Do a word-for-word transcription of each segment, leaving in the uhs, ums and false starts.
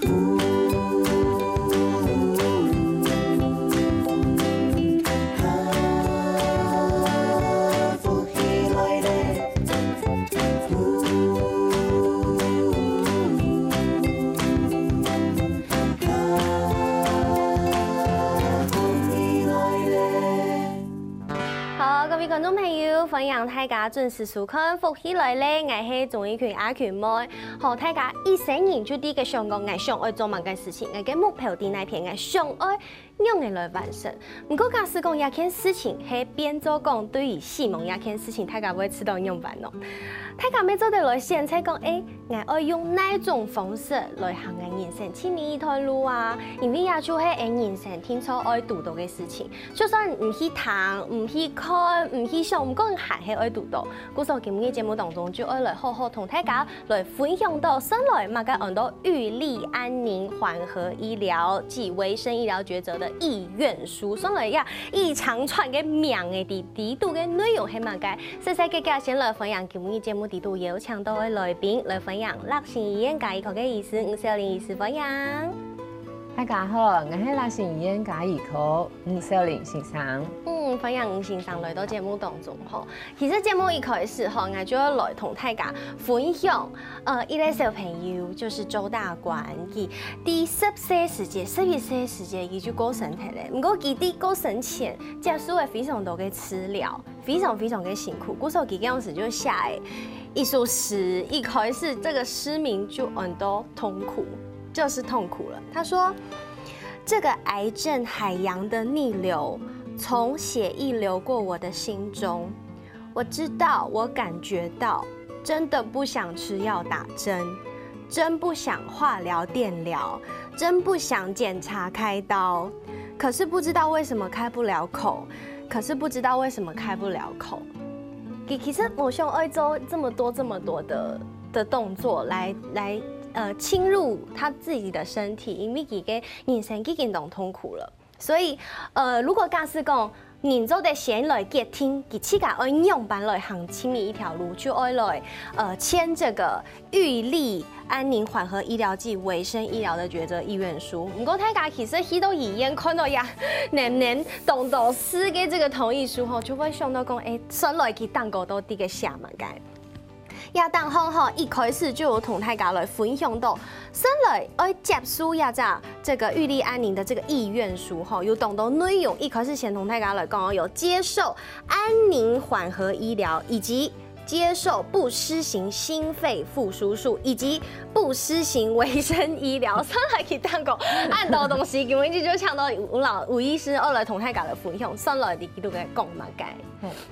好，各位觀眾朋友，歡迎大家準時收看《福氣來了》，𠊎係鍾意群阿群妹。好，大家一生人就第一个想講，𠊎想愛做麼个事情，𠊎个目標在哪片，𠊎想愛仰仔來完成。毋過假使講這件事情係變做講對於死亡這件事情，大家會試著仰般哦？大家乜做得來選擇講，誒，𠊎愛用哪種方式來行𠊎人生盡尾一段路啊？因為這就係𠊎人生定著愛堵著个事情。就算毋去聽、毋去看、毋去想，毋過還係愛堵著。故所今日節目當中就愛來好好同大家來分享到，算來麼个安到預立安寧緩和醫療暨維生醫療抉擇的意願書，算來呀，一長串个名仔，底底肚个內容係麼个？細細个个先來歡迎今日節目底肚邀請到个來賓，來歡迎樂心醫院家醫科个醫師吳秀玲醫師，歡迎。大家好，𠊎係樂心醫院家醫科吳秀玲先生。嗯，歡迎吳先生來到節目當中吼。其實節目一開始吼，𠊎就要來同大家分享，呃，一个小朋友，就是周大官，佢在十歲時節、十一歲時節，佢就過身忒了。毋過佢在過身前接受了非常多个治療，非常非常个辛苦。故所佢當時就寫了一首詩，一開始這个詩名就安到痛苦，就是痛苦了。他說：「這個癌症海洋的逆流，從血液流過我的心中。我知道，我感覺到，真的不想吃藥打針，真不想化療电疗，真不想检查开刀。可是不知道为什么开不了口，可是不知道为什么开不了口。」其其实我想要做这么多这么多的的动作来来呃侵入他自己的身体，因为佢个人生已经当痛苦了。 所以，呃，如果假使講，人做得先來決定，佢自家愛仰般來行盡尾一條路，就愛來，呃，簽這个預立安寧緩和醫療暨維生醫療的抉擇意願書。毋過大家其實去到醫院看到呀，黏黏當多字个這个同意書吼，就會想到講，誒，算來佢當過到底个寫麼个。 這當中吼，一開始就有同大家來分享到，先來愛接受這隻這个預立安寧的這个意願書吼，有當多內容。一開始先同大家來講哦，有接受安寧緩和醫療，以及接受不施行心肺復甦術，以及不施行維生醫療。算來佢當講，恁多東西，今日就請到吳老吳醫師，愛來同大家來分享，算來佢都个講麼个。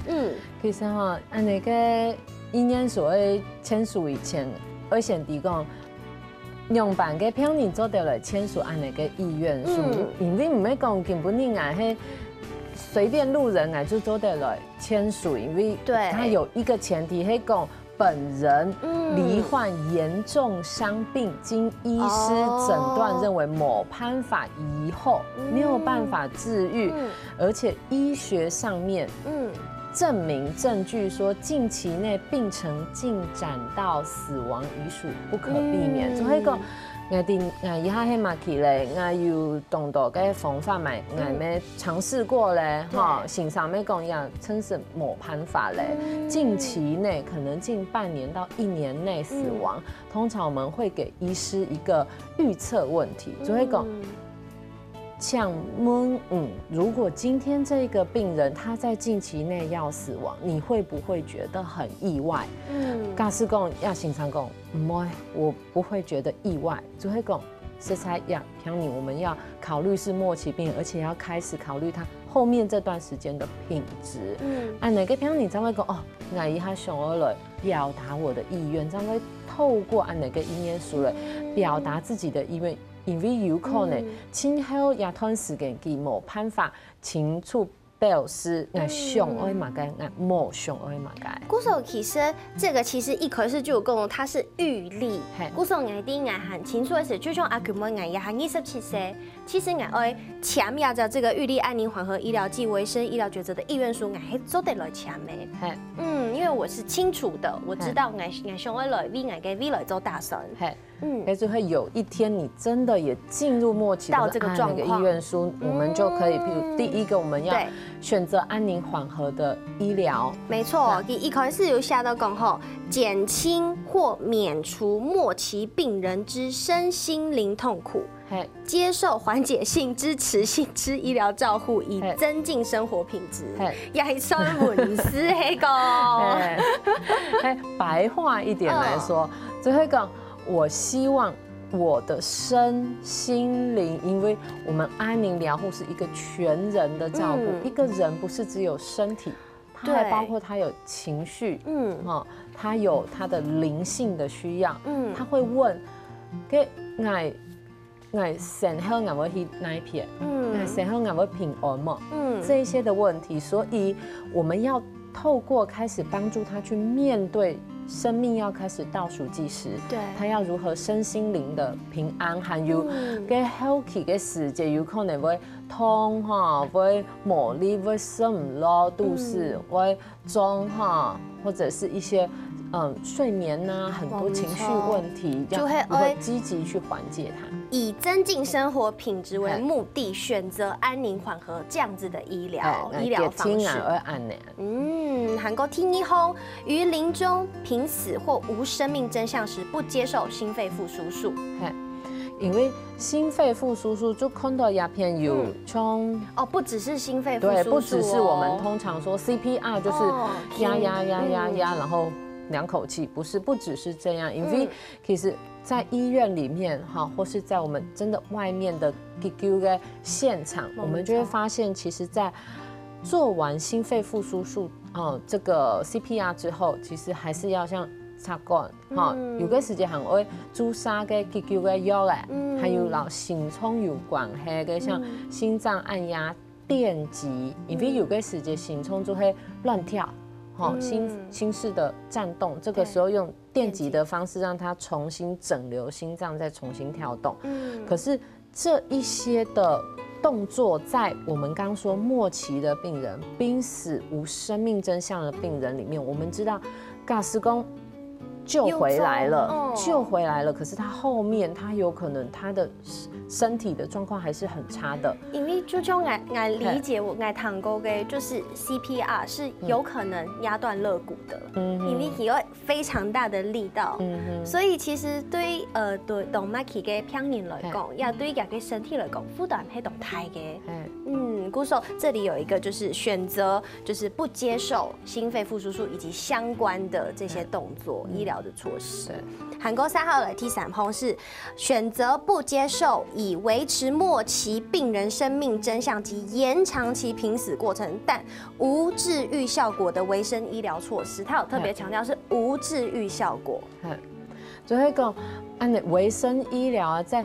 嗯，其實吼，恁呢个意願書愛簽署以前，愛先知講，仰般个病人做得來簽署恁呢个意願書，嗯，因為毋係講今晡日𠊎係隨便路人，𠊎就做得來簽署，因為對，它有一個前提，係講本人嗯，罹患嚴重傷病，經醫師診斷認為無辦法醫好，哦，沒有辦法治癒，嗯，而且醫學上面，嗯，證明證據說近期內病程進展到死亡已屬不可避免，嗯，所以講，𠊎定，𠊎這下係麼个咧，𠊎有當多个方法嘛，𠊎乜嘗試過咧，嗯，吼，對，先生乜講也真是無辦法咧，嗯，近期內可能近半年到一年內死亡，嗯，通常我們會給醫師一個預測問題，就會講，嗯， 請問，嗯，如果今天這個病人他在近期內要死亡，你會不會覺得很意外？嗯，假使講，葉先生講，毋會，我不會覺得意外，就會講，實在呀，病人我們要考慮是末期病，而且要開始考慮他後面這段時間的品質。嗯，恁呢个病人正會講，哦，𠊎這下想要來表達我的意願，正會透過恁呢个意願書來表達自己的意願。 因為有可能，嗯，今後這段時間佢無辦法清楚表示𠊎想愛麼个，𠊎無想愛麼个。故所其實這個其實一開始就有講，它是預立。嘿。故所𠊎知𠊎還清楚个係，就像阿君問𠊎也還二十七歲，其實𠊎愛簽這張這個預立安寧緩和醫療暨維生醫療抉擇的意願書，𠊎還做得來簽个。嘿。嗯，因為我是清楚的，我知道𠊎，𠊎想愛來為𠊎个未來做打算。嘿。 嗯，也就會有一天你真的也進入末期，到這個狀況，那個意願書，我們就可以，譬如第一個我們要選擇安寧緩和的醫療，沒錯，第一開始有寫到講吼，減輕或免除末期病人之身心靈痛苦，嘿，接受緩解性支持性之醫療照護，以增進生活品質，嘿，也還算文字那個，嘿，白話一點來說，就會講。 我希望我的身心靈，因為我們安寧療護是一個全人的照顧，一個人不是只有身體，他還包括他有情緒，嗯，哈，他有他的靈性的需要，嗯，他會問，該𠊎，𠊎身後𠊎會去哪一片？嗯，𠊎身後𠊎會平安無？嗯，這一些的問題，所以我們要 透過開始幫助他去面對生命要開始倒數計時，對，他要如何身心靈的平安，還有該後期个時節有可能會痛哈，會無力，會食毋落，肚屎會脹哈，或者是一些嗯睡眠啊，很多情緒問題，就會積極去緩解它。以增進生活品質為目的，選擇安寧緩和這樣子的醫療醫療方式。會恁呢。 嗯，還過第二項，於臨終、瀕死或無生命徵象時，不接受心肺復甦術。嘿，因為心肺復甦術就看到這片有像，哦，不只是心肺復甦術哦，對，不只是我們通常說C P R，就是壓壓壓壓壓，然後兩口氣，不是，不只是這樣，因為其實在醫院裡面哈，或是在我們真的外面的急救的現場，我們就會發現，其實在 做完心肺復甦術，哦，這個C P R之後，其實還是要像插管，哈，有个時節還會注射个急救个藥仔，還有摎心臟有關係个，像心臟按壓、電擊，因為有个時節心臟就會亂跳，哈，心心室的顫動，這個時候用電擊的方式讓它重新整流心臟，再重新跳動。可是 這一些的動作，在我們剛剛說末期的病人、瀕死無生命徵象的病人裡面，我們知道，假使講救回來了，救回來了，可是他後面他有可能他的身體的狀況還是很差的。因為就像𠊎，𠊎理解，𠊎聽過个，就是C P R是有可能壓斷肋骨的，因為佢有 非常大的力道。所以其實對於，呃，對動脈期个病人來講，也對佢个身體來講，負擔係當大个。嗯，故所這裡有一個就是選擇，就是不接受心肺復甦術以及相關的這些動作、醫療的措施。還過三號來第三項是選擇不接受以維持末期病人生命徵象及延長其瀕死過程，但 無治癒效果的維生醫療措施，它有特別強調是無治癒效果。就係講，恁呢維生醫療啊，在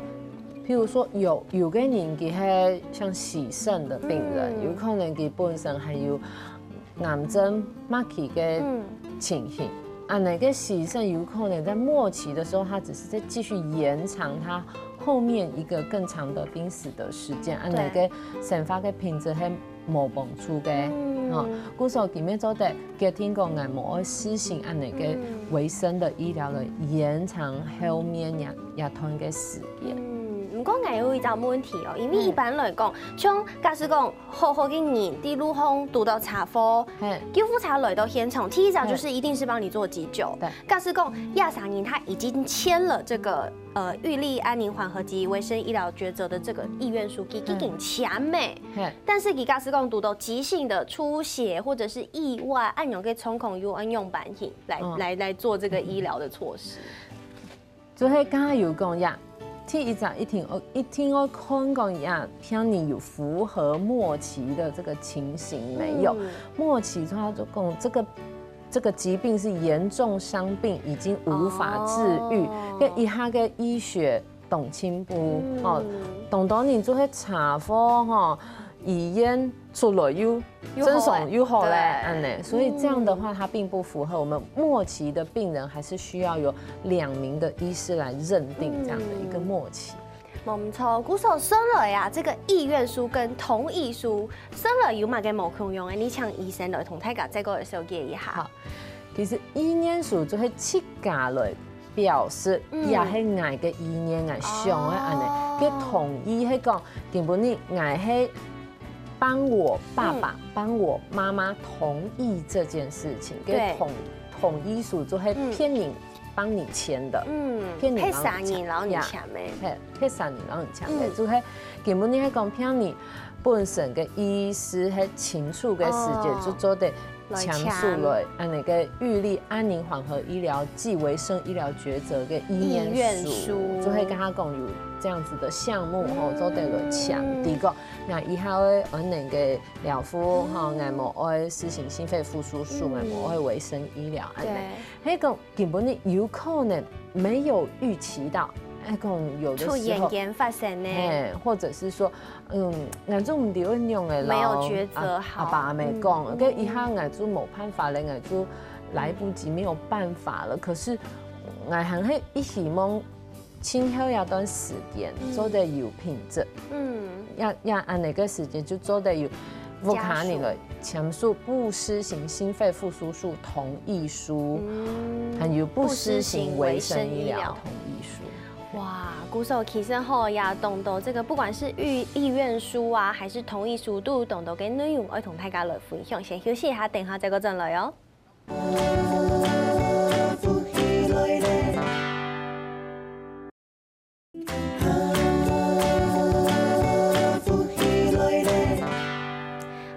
譬如說有有个人佢係像洗腎的病人，有可能佢本身還有癌症末期个情形，恁呢个洗腎有可能在末期的時候，它只是在繼續延長它後面一個更長的瀕死的時間，恁呢个生活个品質還 無幫助个，吼。故所今晡日做得決定講，𠊎無愛實行恁呢个維生的醫療个延長後面這這段个時間。嗯，毋過𠊎有一隻問題哦，因為一般來講，像假使講好好个人，在路項堵到車禍，救護車來到現場，第一隻就是一定是幫你做急救。對。假使講，這儕人他已經簽了這個，呃，預立安寧緩和及維生醫療抉擇的這個意願書，佢已經簽了。 但是佢假使講堵到急性的出血或者是意外，恁樣个狀況又愛仰般形來來來做這個醫療的措施？就係剛剛有講呀，第一隻一定要一定要看講呀，病人有符合末期的這個情形沒有？末期他就講這個這個疾病是嚴重傷病，已經無法治癒，該佢个醫學 當進步，吼，當多人就係車禍，吼，醫院出來又正常又好了，對。恁呢。所以這樣的話，它並不符合我們末期的病人還是需要有兩名的醫師來認定這樣的一個末期。無錯，故所算來啊，這個意願書跟同意書算來有麼个無共樣个？你請醫生來同大家再過來紹介一下。好，其實意願書就係自家來表示，也係𠊎个意願，𠊎想个恁呢。个同意係講，根本你𠊎係幫我爸爸、幫我媽媽同意這件事情，个同同意書就係別人幫你簽的，嗯，別人幫你簽。係三人摎你簽个，係，係三人摎你簽个，就係根本你係講別人本身个意思係清楚个時節，就做得簽署來，恁呢个預立安寧緩和醫療暨維生醫療抉擇个意願書，就係跟他講有這樣子的項目吼，做得來簽。第一個，那以後个恁呢个療護吼，𠊎無愛施行心肺復甦術，𠊎無愛維生醫療，恁呢。 係講根本你有可能沒有預期到，係講有的時候，突然間發生呢，哎，或者是說，嗯，𠊎做毋知愛仰个，沒有抉擇好，阿爸阿姆講，該一下𠊎就無辦法了，𠊎就來不及，沒有辦法了。可是𠊎還係一希望，今後這段時間做得有品質，嗯，也也恁呢个時間就做得有 屋下人來簽署不施行心肺復甦術同意書，還有不施行維生醫療同意書。哇，故所其實吼也當多這個，不管是意意願書啊，還是同意書，都有當多个內容愛同大家來分享。先休息一下，等下再過轉來哦。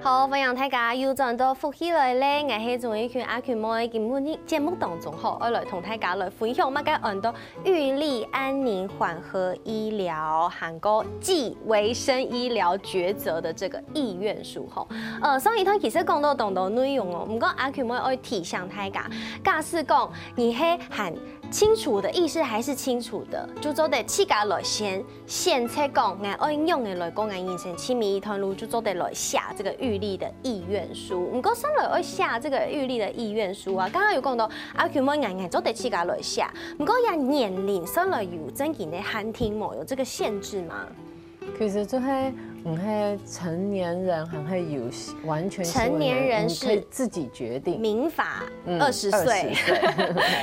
好，歡迎大家又轉到福氣來了，𠊎係鍾玉群阿群妹。今晡日節目當中吼，愛來同大家來分享麼个安到預立安寧緩和醫療，還過暨維生醫療抉擇的這個意願書吼。呃，上一段其實講到當多內容哦，毋過阿群妹愛提醒大家，假使講你係還清楚的，意識還是清楚的，就做得自家來先 選擇講，𠊎愛仰仔來過𠊎人生，盡尾一段路就做得來寫這個預立的意願書。毋過算來愛寫這個預立的意願書啊，剛剛有講到阿群妹𠊎𠊎做得自家來寫，毋過這年齡算來有正經个限定無？有這個限制嗎？其實就係毋係成年人還係有完全行為能力，成年人是你可以自己決定。民法嗯二十歲，二十歲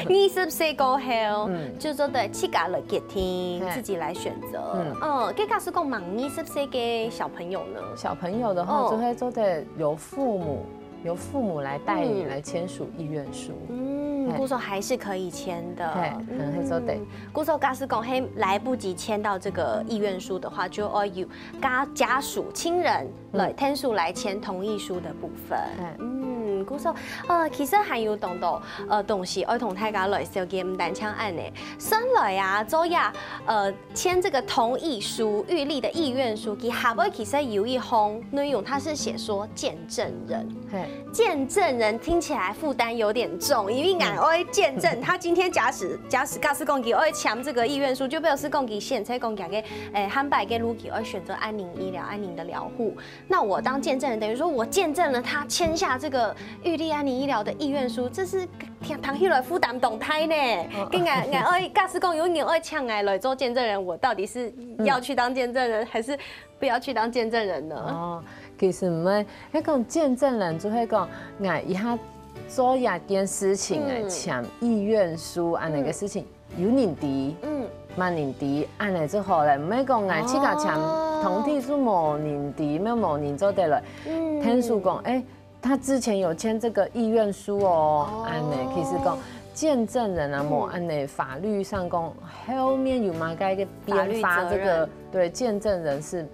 二十歲過後，嗯就做得自家來決定，嘿自己來選擇。嗯嗯，該假使講滿二十歲个小朋友呢？小朋友的話，哦就會做得由父母由父母來代理嗯來簽署意願書。嗯，嘿故所還是可以簽的。嘿，還係做得嗯。故所假使講，嘿，來不及簽到這個意願書的話，就要由家家屬、親人來嗯簽署來簽同意書的部分。嘿嗯，故所，呃，其實還有當多，呃，東西愛同大家來紹介，毋單淨恁呢。算來啊，做呀，呃，簽這個同意書、預立的意願書，佢下背其實有一項內容，它是寫說見證人。嘿，見證人聽起來負擔有點重，因為𠊎愛見證，他今天假使假使假使講佢愛簽這個意願書，就表示講佢現在講佢个，誒，下擺个路佢愛選擇安寧醫療、安寧的療護。那我當見證人，等於說我見證了他簽下這個預立安寧醫療的意願書，這是聽聽起來負擔當大呢。跟𠊎𠊎愛假使講有人愛請𠊎來做見證人，我到底是要去當見證人，還是不要去當見證人呢？哦，其實毋係，該講見證人就係講，𠊎一下做一件事情，嗯誒，簽意願書恁呢个事情，有人知，嗯，無人知，恁呢就好了。毋係講𠊎自家簽哦同意書無人知，無無人做得來。嗯簽署講，誒，他之前有簽這個意願書哦，哦恁呢，其實講見證人啊，嗯無恁呢法律上講後面有麼个个法律變化，責任這個對見證人是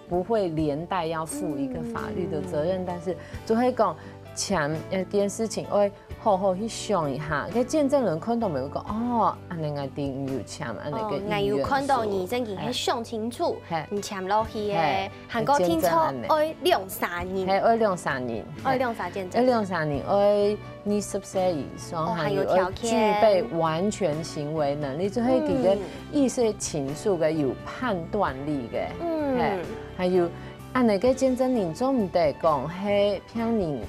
不會連帶要負一個法律的責任，但是就會講簽一件事情，會好好去想一下，該見證人看到無有講，哦，恁呢𠊎一定有簽恁呢个哦，𠊎有看到你正經意願書係想清楚嘿，你簽落去个嘿，還過聽說見證人呢愛兩三人，嘿，愛兩三人，愛兩三見證愛兩三人，愛二十歲以上，哦還有還有條件愛具備完全行為能力，就係佢个嗯意識清楚个，有判斷力个，嗯嘿，還有恁呢个見證人做毋得講係病人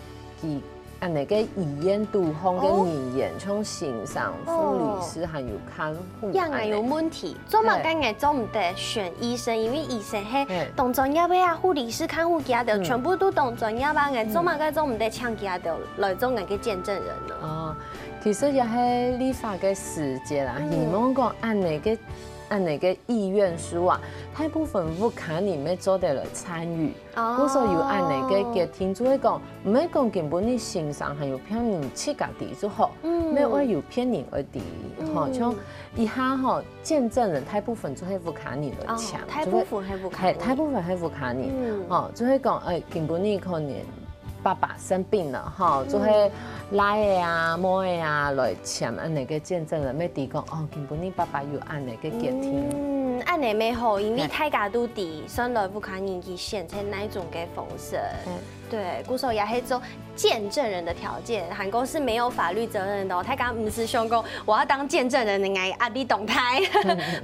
佢恁呢个醫院肚項个人員，像先生、護理師還有看護。仰會有問題，做麼个𠊎做毋得選醫生？因為醫生係當專業个啊，護理師、看護佢兜全部都當專業啊，𠊎做麼个做毋得請佢兜來做𠊎个見證人呢？哦，其實也係立法个時節啦，希望講恁呢个恁呢个意願書啊，大部分屋下人乜做得來參與。 故所有恁呢个決定，就係講，毋係講今晡日先生還有病人自家知就好，乜愛有別人愛知，吼，像這下吼，見證人大部分就係屋下人來簽，大部分係屋下人，係，大部分係屋下人，吼，就係講，欸，今晡日可能爸爸生病了，吼，就係倈仔啊、妹仔啊來簽恁呢个見證人，乜知講，哦，今晡日爸爸有恁呢个決定。嗯，恁呢乜好，因為大家都知，算來屋下人去選擇哪一種个方式。對，故所也係做見證人的條件，還過是沒有法律責任的哦。大家毋使想講，我要當見證人，人家壓力當大，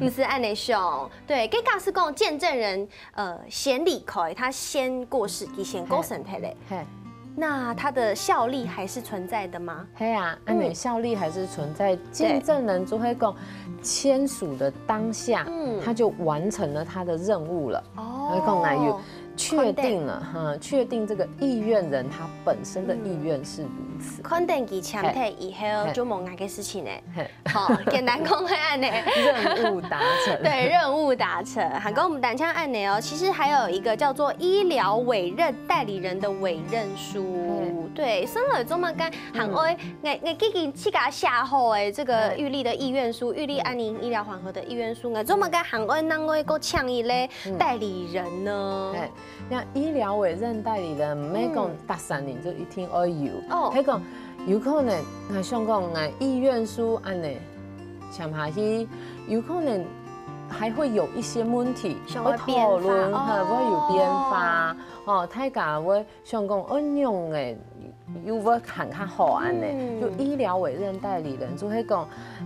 毋使恁呢想。對，該假使講見證人，呃，先離開，他先過世，佢先過身體咧，那他的效力還是存在的嗎？係啊，恁呢效力還是存在。見證人就係講簽署的當下，他就完成了他的任務了。哦，講來有確定了哈，確定這個意願人他本身的意願是如此。看等佢簽體以後，就無𠊎个事情咧。 好，簡單講係恁呢。任務達成。對，任務達成。還過毋單淨恁呢哦，其實還有一個叫做醫療委任代理人的委任書。對，算來做麼个還愛，𠊎，𠊎既經自家寫好欸，這個玉立的意願書，玉立安寧醫療緩和的意願書，𠊎做麼个還愛另外過請一個代理人呢？該醫療委任代理人，毋係講逐儕人就一定愛有，哦，係講有可能，𠊎想講，𠊎意願書恁呢簽下去，有可能還會有一些問題，想愛變化，會討論，哦，會有變化，哦，大家會想講，哦，仰仔又會還較好恁呢。就醫療委任代理人，就係講，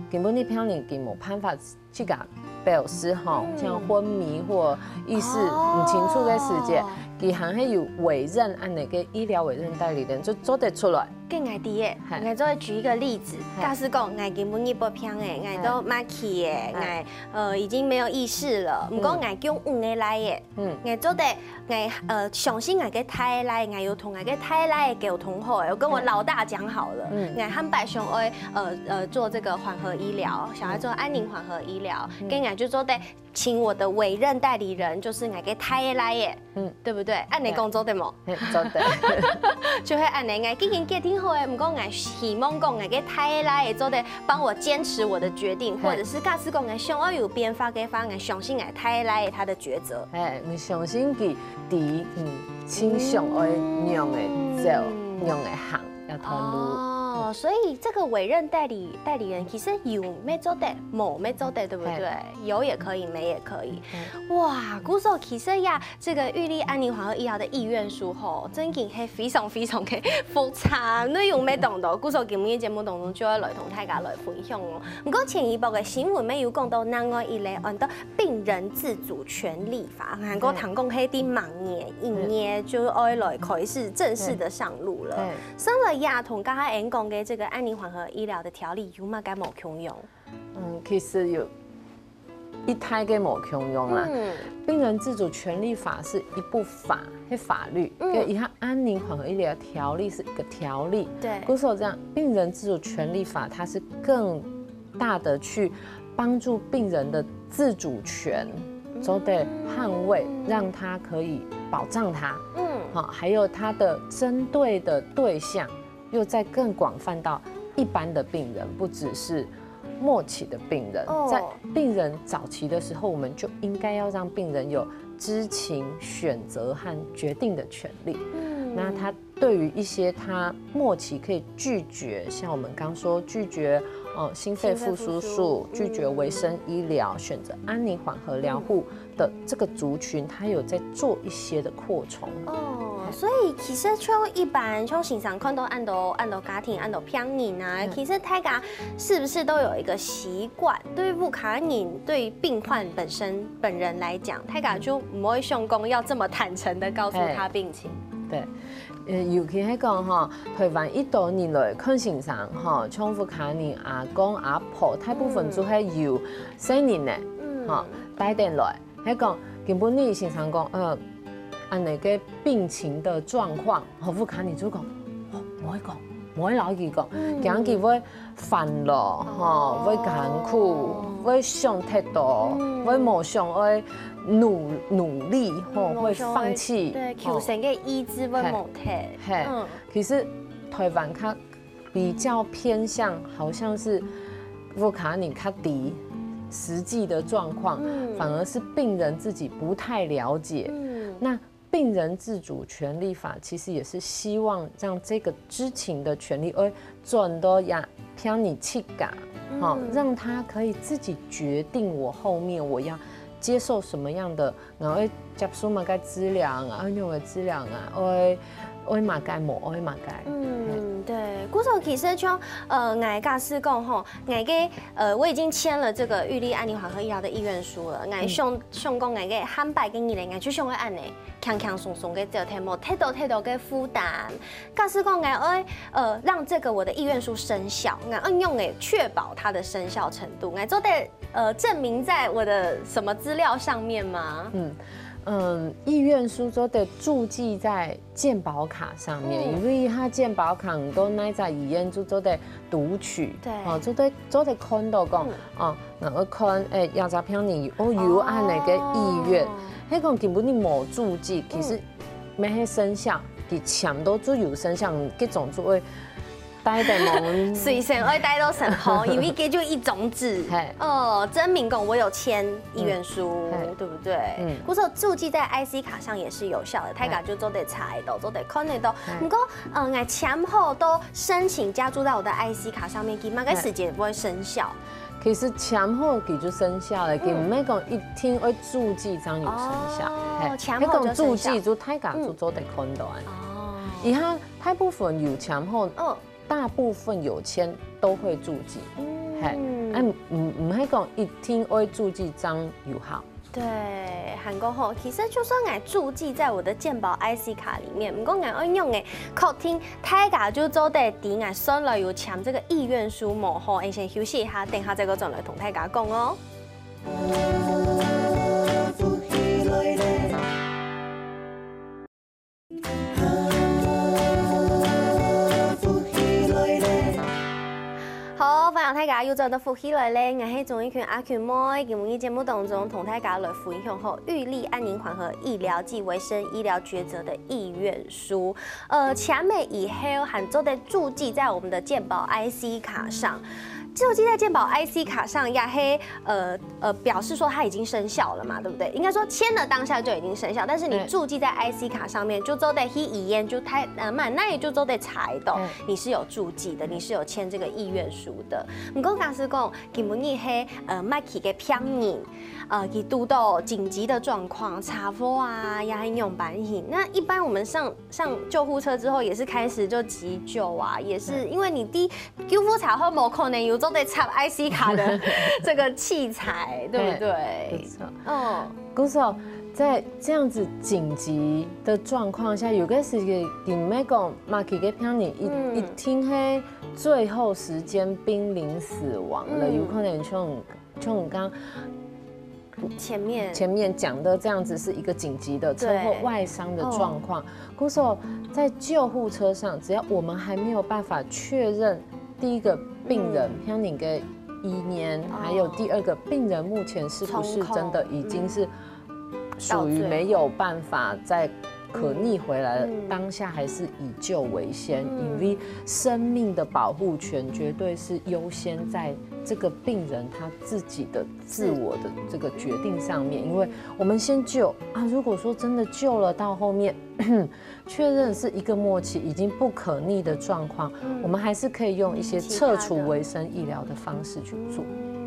根本你病人佢無辦法 自家表示吼，像昏迷或意識毋清楚个時節，佢還係有委任恁呢个醫療委任代理人就做得出來。該𠊎知欸，𠊎做得舉一個例子，假使講𠊎今晡日發病欸，𠊎到末期欸，𠊎呃已經沒有意識了，毋過𠊎降五个禮欸， 嗯，𠊎做得，𠊎呃相信𠊎个大倈，𠊎有同𠊎个大倈溝通好欸，我跟我老大講好了，嗯，𠊎下擺想愛呃呃做這個緩和醫療，想要做安寧緩和醫療，嗯，該𠊎就做得請我的委任代理人，就是𠊎个大倈欸，嗯，對不對？恁呢講做得無？ 嘿，做得。就係恁呢，𠊎既經決定好欸，毋過𠊎希望講𠊎个大倈仔做得幫我堅持我的決定，或者是假使講𠊎想愛有變化个話，𠊎相信𠊎大倈仔他的抉擇。嘿，你相信佢知，嗯，盡想愛仰仔走，仰仔行這段路。哦，所以這個委任代理代理人其實有乜做得，無乜做得，對不對？有也可以，沒也可以。哇，故所其實呀， 這個玉立安寧緩和醫療的意願書吼，真經係非常非常个複雜，內容乜當多，故所今晡日節目當中就愛來同大家來分享哦。毋過前一擺个新聞乜有講到另外一個安到病人自主權利法，還過聽講係在明年一月就愛來開始正式的上路了。算來呀，同剛才𠊎講个這個安寧緩和醫療的條例有麼个無共樣？嗯，其實有 一大个無共樣啦。病人自主權利法是一部法，係法律，該這下安寧緩和醫療條例是一個條例。對，故所這樣，病人自主權利法它是更大的去幫助病人的自主權，做得捍衛，讓他可以保障他。嗯，好，還有它的針對的對象又再更廣泛到一般的病人，不只是 末期的病人，在病人早期的時候，我們就應該要讓病人有知情、選擇和決定的權利。那他對於一些他末期可以拒絕，像我們剛說拒絕呃心肺復甦術、拒絕維生醫療，選擇安寧緩和療護的這個族群，他有在做一些的擴充。哦，所以其實像一般像先生看到恁多恁多家庭、恁多病人啊，其實大家是不是都有一個習慣，對屋下人、對病患本身本人來講，大家就毋會想講要這麼坦誠的告訴他病情。對，呃，尤其係講吼，台灣一到人來看先生吼，像屋下人、阿公阿婆，大部分就係有細人呢，吼，帶等來。 係講，今晡日先生講，呃，恁呢个病情的狀況，吼，屋下人就講，哦，毋會講，毋會摎佢講，驚佢會煩惱，吼，會艱苦，會想忒多，會無想愛努努力，吼，會放棄。對，求生个意志會無忒。係，其實台灣較 比較偏向好像是屋下人較知實際的狀況，反而是病人自己不太了解。那病人自主權利法其實也是希望讓這個知情的權利，而轉到呀，偏你去改，好，讓他可以自己決定我後面我要接受什麼樣的，然後接受麼个治療啊，用的治療啊，愛愛麼个無愛麼个。嗯，對，故所其實像呃，𠊎假使講吼，𠊎个呃，我已經簽了這個預立安寧緩和醫療的意願書了，𠊎想想講𠊎个下擺个日仔，𠊎就想愛恁呢，輕輕鬆鬆个走，忒無忒多忒多个負擔。假使講𠊎愛呃讓這個我的意願書生效，𠊎愛用个確保它的生效程度，𠊎做得呃證明在我的什麼資料上面嗎？嗯嗯，意願書做得註記在健保卡上面，因為他健保卡都那在醫院就做得讀取，對，哦，做得做得看到講，哦，那个看，哎，壓榨票你哦有恁呢个意愿，迄个根本你无注记，其实没迄生效，佢全都就有生效，佢总就会带等我们随身会带到身后，因为佢就一张纸，嘿哦，证明讲我有签意愿书，嘿对不对？嗯故所注记在I C卡上也是有效的，大家就做得查得到，做得看得到。不过，呃，我全部都申请加注在我的I C卡上面，佢么个时间会生效？其实全部佢就生效了，佢毋係讲一定会注记正有生效，哦嘿全部就生效迄种注记就大家就做得看到啊。哦，以下大部分有全部，嗯大部分有签都会注记，嘿，嗯哎，毋毋係讲一定会注记正有效。对，韩国吼，其实就算我注记在我的健保I C卡里面，不过我要用的，确定大家就做得知我算了有签这个意愿书无吼？先休息一下，等下再过转来同大家讲哦。好，欢迎大家又转到福氣來了，我係鍾意群阿群妹。今日節目當中同大家來分享吼，預立安寧緩和醫療暨維生醫療抉擇的意願書。呃，簽名以後還做得注記在我們的健保I C卡上。注記在健保I C卡上，也係呃呃表示說它已經生效了嘛，對不對？應該說簽了當下就已經生效，但是你對注記在I C卡上面，就做得去醫院就太呃，嘛，那也就做得查到對你是有注記的，你是有簽這個意願書的。不過假使講今日係呃，末期个病人，呃，佢堵到緊急的狀況，車禍啊，也係樣般形。那一般我們上上救護車之後，也是開始就急救啊，也是因為你第救護車後無可能有做得插I C卡的這個器材，對不對？没错。嗯，故所在这样子紧急的状况下，有个时间，你没讲，嘛，佢个病人一、嗯一定是最后时间濒临死亡了，嗯有可能像像刚前面前面讲的这样子是一个紧急的车祸对外伤的状况。故所在救护车上，只要我们还没有办法确认第一个病人，嗯像你个意念，还有第二个病人目前是不是真的已经是属于没有办法再可逆回来了，嗯当下还是以救为先，嗯因为生命的保护权绝对是优先在这个病人他自己的自我的这个决定上面，因为我们先救啊，如果说真的救了到后面。确认是一个末期已经不可逆的状况，我们还是可以用一些撤除维生医疗的方式去做。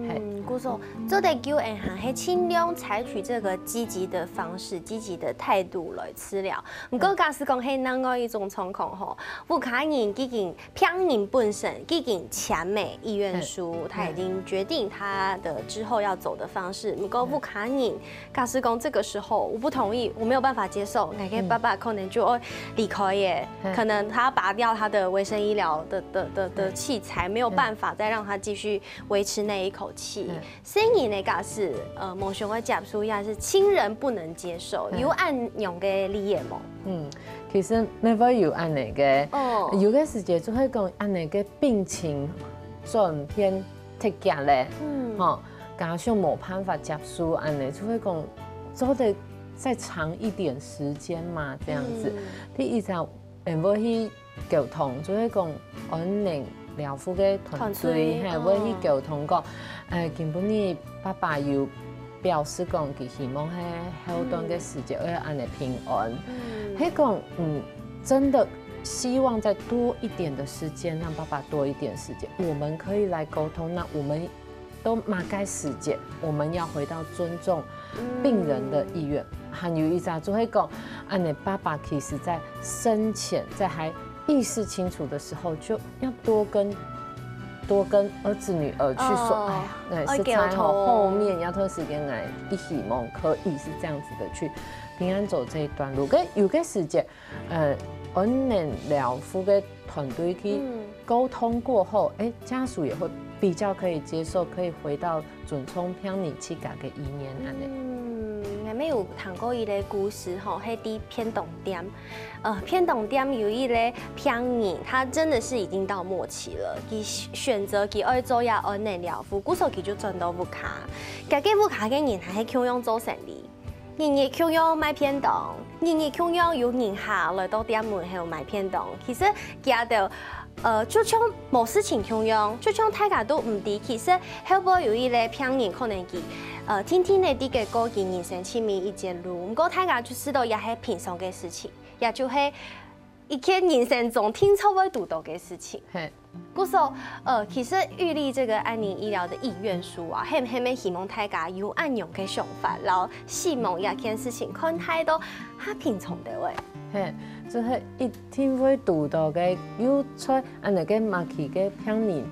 嘿，故所做得救，𠊎還係盡量採取這個積極的方式、積極的態度來治療。毋過假使講係另外一種狀況吼，屋下人已經病人本身已經簽了意願書，他已經決定他的之後要走的方式。毋過屋下人假使講這個時候我不同意，我沒有辦法接受，𠊎个爸爸可能就會離開耶，可能他要拔掉他的維生醫療的的的的器材，沒有辦法再讓他繼續維持那一口氣。細人个假使，呃，無想愛接受，也係親人不能接受，有恁樣个例仔無？嗯，其實乜會有恁樣个，哦，有个時節就會講恁樣个病情轉變忒遽咧，嗯，吼，加上無辦法接受恁樣，就會講做得再長一點時間嘛，這樣子。第一場，嗯，會去溝通，就係講安寧療護个團隊，係會去溝通講，誒，今晡日爸爸有表示講，佢希望係後段个時節愛恁樣平安，係講，嗯，真的希望再多一點的時間，讓爸爸多一點時間，我們可以來溝通。那我們到麼个時節，我們要回到尊重病人的意願。還有一隻就係講，恁樣爸爸其實在生前，在還意識清楚的時候，就要多跟多跟兒子女兒去說，哦，哎呀，那實在吼，愛溝通。後面要拖時間來，一起夢可以是這樣子的去平安走這一段路。跟有个時節，呃，安寧療護个團隊去溝通過後，哎，家屬也會比較可以接受，可以回到尊重病人自家个意願恁樣。嗯，𠊎乜有聽過一個故事吼，係在便當店，呃，便當店有一個病人，他真的是已經到末期了，佢選擇佢愛做這安寧療護，故所佢就轉到屋下。該个屋下个人還係共樣做生理， 日日共樣賣便當，日日共樣有人客來到店門口買便當。其實佢兜，呃，就像無事情共樣，就像大家都毋知，其實後背有一個病人可能佢，呃，定定仔在該過佢人生盡尾一節路。毋過大家就知道這係平常个事情，也就係一件人生中定著會堵著个事情。係。 故所，呃，其實玉立這個安寧醫療的意願書啊，係毋係乜希望大家有恁樣个想法，摎死亡這件事情看待到較平常兜仔。係，就係一定會堵著个，有出恁樣个末期个病人，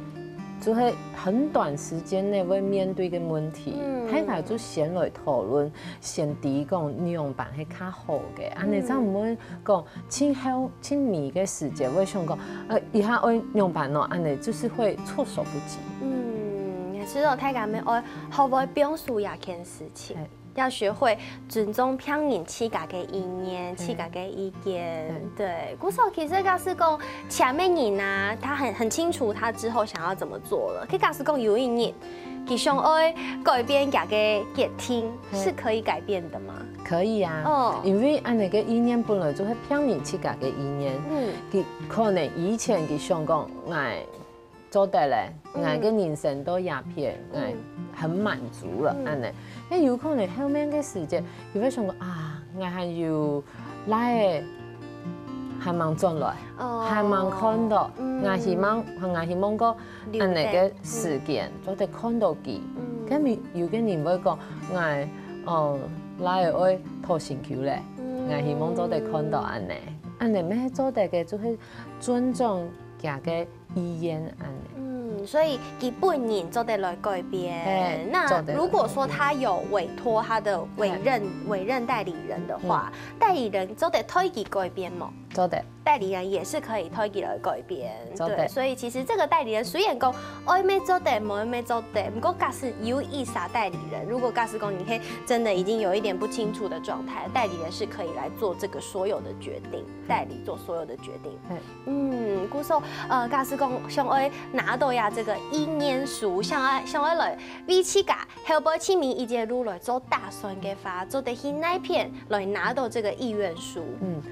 就係很短時間內會面對个問題，大家就先來討論，先知講仰般係較好个，恁樣正毋會講 盡後盡尾个時節會想講，呃，這下愛仰般呢？恁樣就係會措手不及。嗯，所以大家乜愛學會放手這件事情，要學會尊重病人自家个意願、自家个意見。對，故所其實假使講簽个人啊，他很很清楚他之後想要怎麼做了。可假使講有一日， 佢想愛改變佢个決定，是可以改變的嗎？可以啊，哦，因為恁樣个意願本來就係病人自家个意願。嗯，佢可能以前佢想講，𠊎做得了，𠊎个人生到這片，𠊎很滿足了，恁樣。該有可能後面个時節，佢會想講啊，𠊎還有倈仔，還吂轉來，還吂看著，𠊎希望，𠊎希望講 恁樣个時間，做得看著佢。該有个人會講，𠊎，哦，倈仔愛討心臼了，𠊎希望做得看著恁樣。恁樣乜係做得个，就係尊重佢个意願恁樣。嗯，所以佢本人做得來改變。那如果說他有委託他的委任委任代理人的話，代理人做得替佢改變無？做得。 代理人也是可以替佢來改變。對，所以其實這個代理人雖然講愛乜做得，無乜做得，毋過假使有一儕代理人，如果假使講你可以真的已經有一點不清楚的狀態，代理人是可以來做這個所有的決定，代理做所有的決定。嗯，故所，呃，假使講想愛拿到呀這個意願書，想愛想愛來為自家 後背盡尾一節路來做打算个話，做得去哪片來拿到這個意願書？嗯，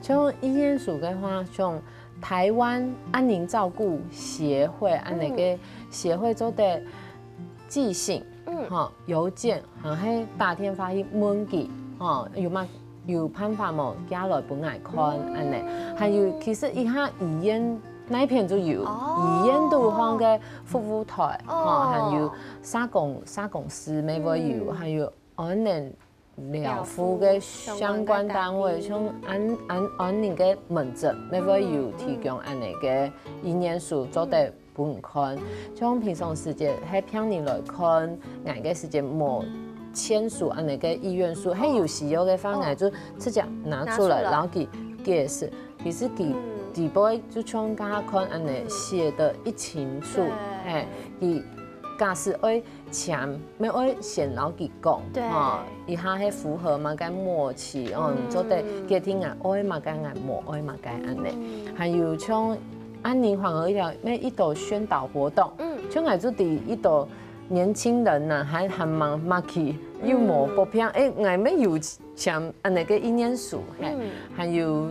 像意願書个話，像台灣安寧照顧協會恁樣个協會做得寄信，嗯，吼，郵件，還係打電話去問佢，吼，有嘛有辦法無？寄來分𠊎看，恁樣。還有，其實這下醫院該片就有，哦醫院肚項个服務台，哦吼，還有社工社工師乜會有，嗯還有安寧療護个相關單位，療護相關單位像安安安寧个門診，乜會有提供恁呢个意願書做得分你看。像平常時節，係病人來看，𠊎个時節無簽署恁呢个意願書，係有需要个話，哦𠊎就直接拿出來，拿出來然後佢解釋。其實佢嗯底背就像剛剛看恁呢寫得一清楚，對嘿，佢假使愛簽，乜愛先摎佢講，對吼，一下係符合麼个末期，哦，嗯你做得決定啊，愛麼个啊，無愛麼个恁呢。嗯還有像安寧緩和醫療，乜一到宣導活動，嗯像𠊎就知一到年輕人呐，還還蠻默契，又無發病，誒，𠊎乜有簽恁呢个意願書，嘿，嗯還有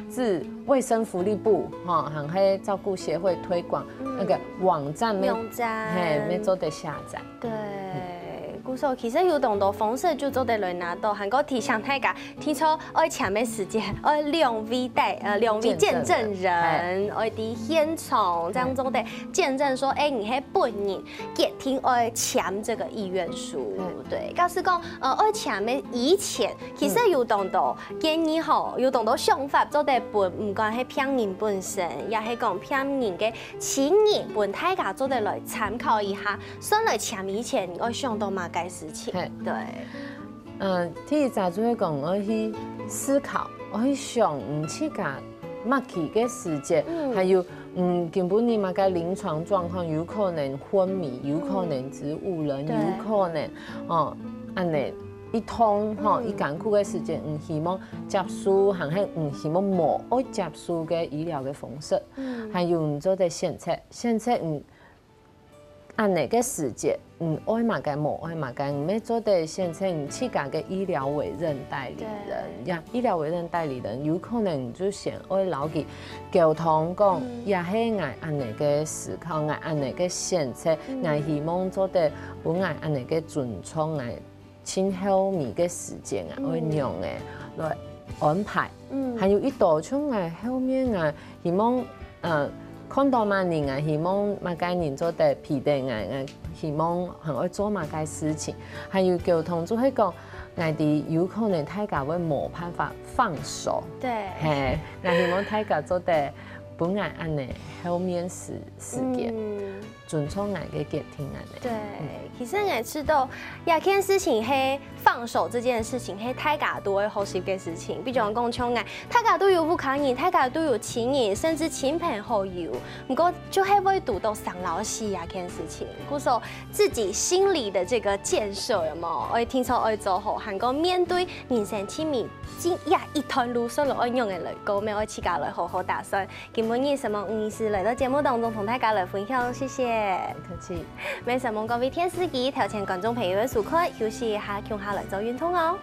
自衛生福利部，吼，還係照顧協會推廣那個網站，乜網站嘿，乜做得下載。對，故所其實有當多方式就做得來拿到，還過提醒大家，聽說愛簽个時間，愛兩位代，呃，兩位見證人，見證人愛在現場，這樣做得見證說，哎，你係本人決定愛簽這個意願書。對，假使講，呃，愛簽个以前，其實有當多建議吼，有當多想法做得分，毋管係病人本身，也係講病人个親人，分大家做得來參考一下。 算來簽以前，你愛想到麼个事情？嘿對，嗯，第一隻就係講愛去思考，愛去想你自家默契个時節，嗯還有嗯，根本你麼个臨床狀況，有可能昏迷，有可能植物人，對有可能哦，恁呢一通吼，嗯一艱苦个時節，你希望接受，還係你希望無愛接受个醫療个方式，嗯還有你做得選擇，選擇你 恁呢个時節，你愛麼个無愛麼个，你乜做得選擇你自家个醫療委任代理人。呀，醫療委任代理人有可能就先愛摎佢溝通講，也係𠊎恁呢个思考，𠊎恁呢个選擇，𠊎希望做得分𠊎恁呢个尊重，𠊎盡後面个時間啊，愛仰仔來安排。嗯還有一道像𠊎後面啊，希望呃看到麼人啊，希望麼个人做得陪等𠊎，𠊎希望還愛做麼个事情，還有溝通就係講，𠊎知有可能大家會無辦法放手，對，嘿，𠊎希望大家做得分𠊎恁呢後面時時間，嗯尊重𠊎个決定恁呢。對，其實𠊎知道，這件事情係放手這件事情係大家都會學習个事情。比如講像𠊎，大家都有屋下人，大家都有親人，甚至親朋好友。毋過就係會堵到生老死這件事情，故所自己心裡的這個建設有無？愛定著愛做好，還過面對人生盡尾這一段路，所以愛仰仔來過，乜愛自家來好好打算。 今晡日承蒙吳醫師來到節目當中，同大家來分享，謝謝。客氣。乜承蒙各位電視機頭前觀眾朋友个收看，休息一下，共下來做運動哦。